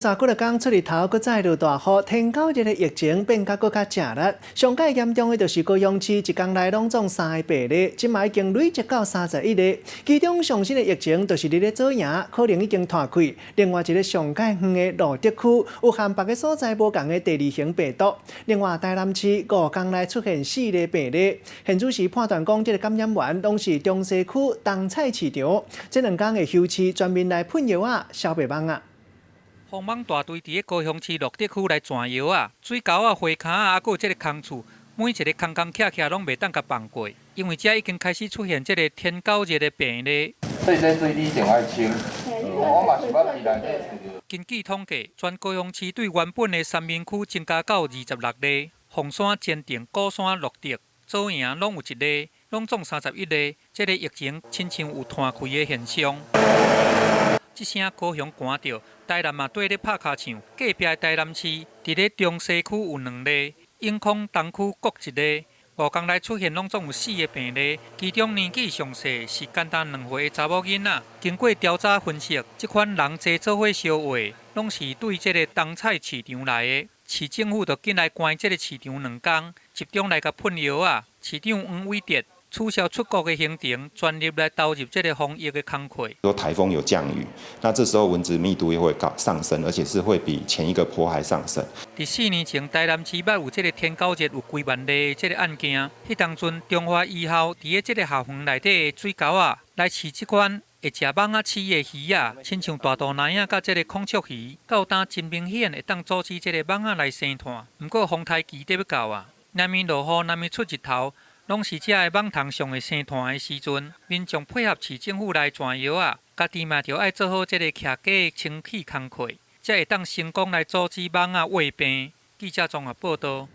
昨幾若工出日頭，閣再落大雨，天狗日的疫情變甲閣較食力。上蓋嚴重的就是高雄市，一工內攏總三個病例，這馬已經累積到31例。其中上新的疫情就是佇咧左營，可能已經湠開。另外一个上蓋遠的蘆竹區，有和別个所在無仝的第二型病毒。另外台南市五工內出現四例病例，現此時判斷講這个感染源攏是中西區東菜市場。這兩工的休市全面來噴藥仔、消滅蠓仔。防蠓大隊佇咧高雄市蘆竹區來鑽藥仔，水溝仔、花崁仔，啊，閣有這个空厝，每一个空空隙隙攏袂當共放過，因為遮已經開始出現這个天狗熱的病例。所以這水你一定愛清，我嘛是捌佇內底揣著。根據統計，全高雄市對原本的三民區增加到26例，鳳山、前鎮、鼓山、蘆竹、左營攏有一例，攏總31例。這个疫情親像有湠開的現象。這聲高雄寒著，台南嘛綴咧拍尻唱。隔壁的台南市，佇咧中西區有兩例，永康東區各一例。五工內出現攏總有四个病例，其中年紀上細是干焦2歲的查某囡仔。經過調查分析，這款人濟做伙相話，攏是對這个東菜市場來的。市政府就緊來關這个市場兩工，集中來共噴藥仔。市長黃偉哲取消出國的行程，全力來投入這个防疫的工課。說颱風有降雨，那這時候蚊子密度又會高上升，而且是會比前一個波還上升。佇4年前，台南市捌有這个天狗熱有幾萬例的這个案件，彼當陣中華醫校佇咧這个校園內底的水溝仔來飼這款會食蠓仔鼠的魚仔，親像大肚奶仔佮這个孔雀魚，到今真明顯會當阻止這个蠓仔來生湠。毋過風颱期得欲到啊，若暝落雨，若暝出日頭，攏是遮个蠓蟲上會生湠的時陣，民眾配合市政府來鑽藥仔，家己嘛著愛做好這个徛家的清氣工課，才會當成功來阻止蠓仔患病。記者綜合報導。